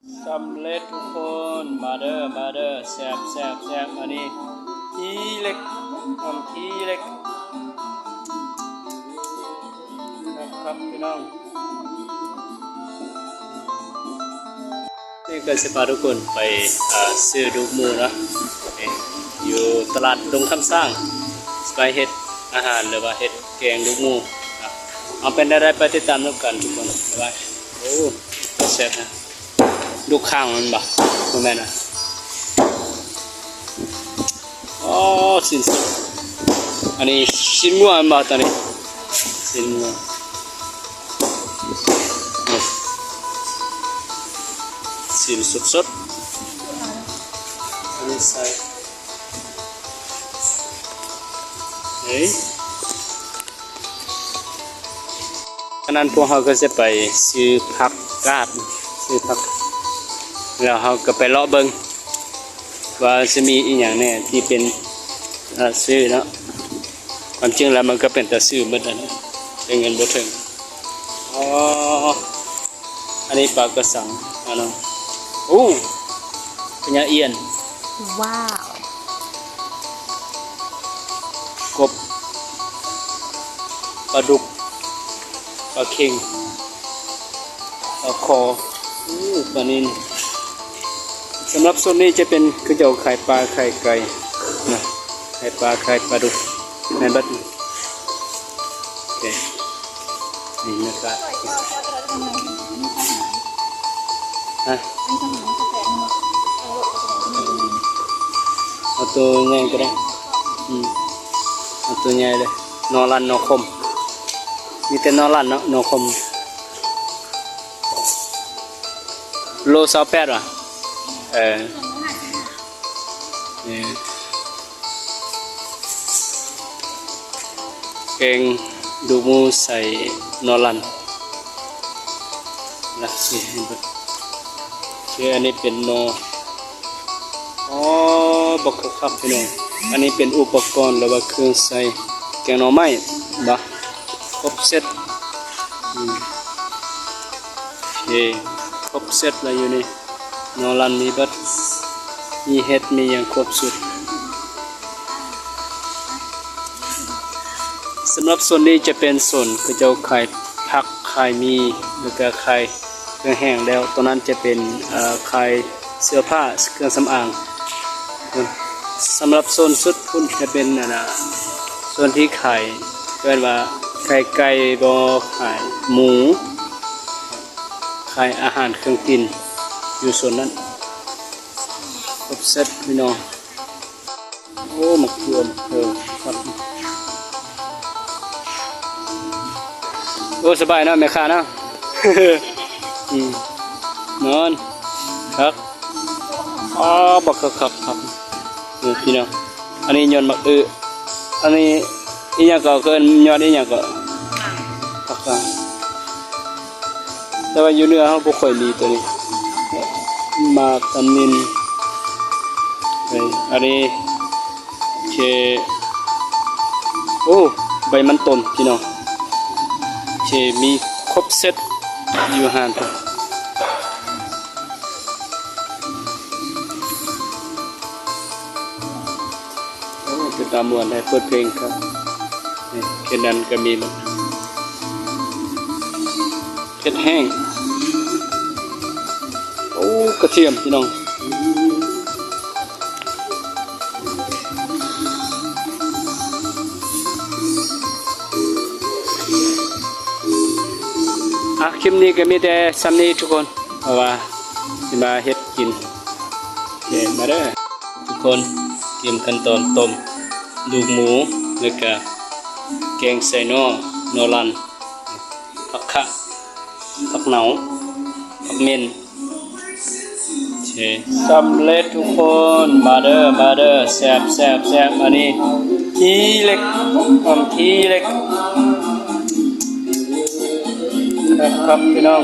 ສຳເລັດທຸກຄົນ ມາເດີ ມາເດີ ແຊບໆໆ ອັນນີ້ຂີ້ເຫຼັກ ຫອມຂີ້ເຫຼັກ ຄັກໆ ພີ່ນ້ອງ. ນີ້ກໍຊິພາທຸກຄົນໄປ ເອີ ຊື້ດູກໝູເນາະ ຢູ່ຕະຫຼາດດົງຄຳຊ້າງ ຊິໄປເຮັດອາຫານ ຫຼືວ່າເຮັດແກງດູກໝູເນາະ. ເອົາເປັນແນວໃດໄປຕິດຕາມນຳກັນທຸກຄົນ. ໂອ້ ແຊບນະ ດູກຂ້າງມັນບໍ່ ບໍ່ແມ່ນນະ. ອໍ ຊີ້ນສົດ ອັນນີ້ຊີ້ນງົວແມ່ນບໍ່? ຕອນນີ້ຊີ້ນງົວ ຊີ້ນສົດໆ ອັນນີ້ໃສ່ ເອີຍ. ສະນັ້ນພວກເຮົາກໍຈະໄປຊື້ຜັກກາດ ຊື້ຜັກ ແລ້ວເຮົາກໍໄປເລາະເບິ່ງວ່າຊິມີອີ່ຫຍັງແດ່ທີ່ເປັນ ເອີ ຊື້ເນາະ. ຄວາມຈິງແລ້ວມັນກໍເປັນຕາຊື້ໝົດຫັ້ນນະ ແຕ່ເງິນບໍ່ເຖິງ. ອໍ ອັນນີ້ປາກະສັງ ອັນນັ້ນ ໂອ້ ພະຍາອຽນ ວ້າວ ກົບ ປາດຸກ ປາເຄັງ ປາຄໍ ໂອ້ ປານິນ. ສຳລັບໂຊນນີ້ຈະເປັນ ເຂົາເຈົ້າຂາຍປາຂາຍໄກ່ນະ ຂາຍປາຂາຍປາດຸກ ແມ່ນເບິດ. ໂອເຄ ນີ້ນະຄະ ຮະ ເອົາໂຕໃຫຍ່ກໍໄດ້ ອືມ ເອົາໂຕໃຫຍ່ເລີຍ. ໜໍ່ລັນ ໜໍ່ຂົມ ມີແຕ່ໜໍ່ລັນເນາະ ໜໍ່ຂົມ ໂລຊາວແປດຫວາ? ເອີ ນີ້ ແກງດູກໝູໃສ່ໜໍ່ລັນນະ ນີ້ໃຫ້ເບິ່ງ. ຄືອັນນີ້ເປັນໜໍ່ ອໍ ບັກຄັກໆ ພີ່ນ້ອງ. ອັນນີ້ເປັນອຸປະກອນ ຫຼືວ່າເຄື່ອງໃຊ້ແກງໜໍ່ໄມ້ບໍ? ຄົບເຊັດ ອືມ ໂອເຄ ຄົບເຊັດລະຢູ່ນີ້. ໜໍ່ລັນມີເບິດ ມີເຫັດ ມີຫຍັງຄົບຊຸດ. ສຳລັບໂຊນນີ້ຈະເປັນໂຊນເຂົາເຈົ້າຂາຍຜັກ ຂາຍໝີ່ ແລ້ວກະຂາຍເຄື່ອງແຫ້ງແລ້ວ. ໂຕນັ້ນຈະເປັນ ເອີ ຂາຍເສື້ອຜ້າ ເຄື່ອງສຳອາງ. ສຳລັບໂຊນສຸດພຸ້ນຈະເປັນ ອັນນ່າ ໂຊນທີ່ຂາຍ ເອີ້ນວ່າຂາຍໄກ່ບໍ ຂາຍໝູ ຂາຍອາຫານເຄື່ອງກິນຢູ່ໂຊນນັ້ນ. ຄົບເຊັດພີ່ນ້ອງ. ໂອ້ ໝາກເຂືອ ເອີ ຄັກ. ໂອ້ ສະບາຍເນາະແມ່ຄ້າເນາະ. ອືມ ນອນ ຄັກ. ອໍ ບັກຄັກໆໆ ເອີ ພີ່ນ້ອງ. ອັນນີ້ຍອດໝາກອຶ ອັນນີ້ອີ່ຫຍັງກໍ ເອີ້ນຍອດອີ່ຫຍັງກໍ ຜັກກາດ. ແຕ່ວ່າຢູ່ເໜືອເຮົາບໍ່ຄ່ອຍມີໂຕນີ້ ໝາກຕຳນິນ. ເອີ ອັນນີ້ ໂອເຄ ໂອ້ ໃບມັນຕົ້ນພີ່ນ້ອງ. ໂອເຄ ມີຄົບເຊັດຢູ່ຮ້ານພຸ້ນ. ໂອ້ ເປັນຕາມ່ວນແທ້ ເປີດເພງຄັກ. ນີ້ ເຂດນັ້ນກໍມີ ເຂດແຫ້ງ. ໂອ້ ກະທຽມພີ່ນ້ອງ. ອ່ະ ຄລິບນີ້ກໍມີແຕ່ສ່ຳນີ້ທຸກຄົນ ເພາະວ່າຊິມາເຮັດກິນ. ໂອເຄ ມາເດີທຸກຄົນ. ຕຽມຂັ້ນຕອນຕົ້ມດູກໝູ ແລ້ວກະແກງໃສ່ໜໍ່ ໜໍ່ລັນ ຜັກຂະ ຜັກເນົ່າ ຜັກເໝັນ. ໂອເຄ ສຳເລັດທຸກຄົນ. ມາເດີ ມາເດີ ແຊບໆໆ. ອັນນີ້ຂີ້ເຫຼັກ ຫອມຂີ້ເຫຼັກ ຄັກໆ ພີ່ນ້ອງ.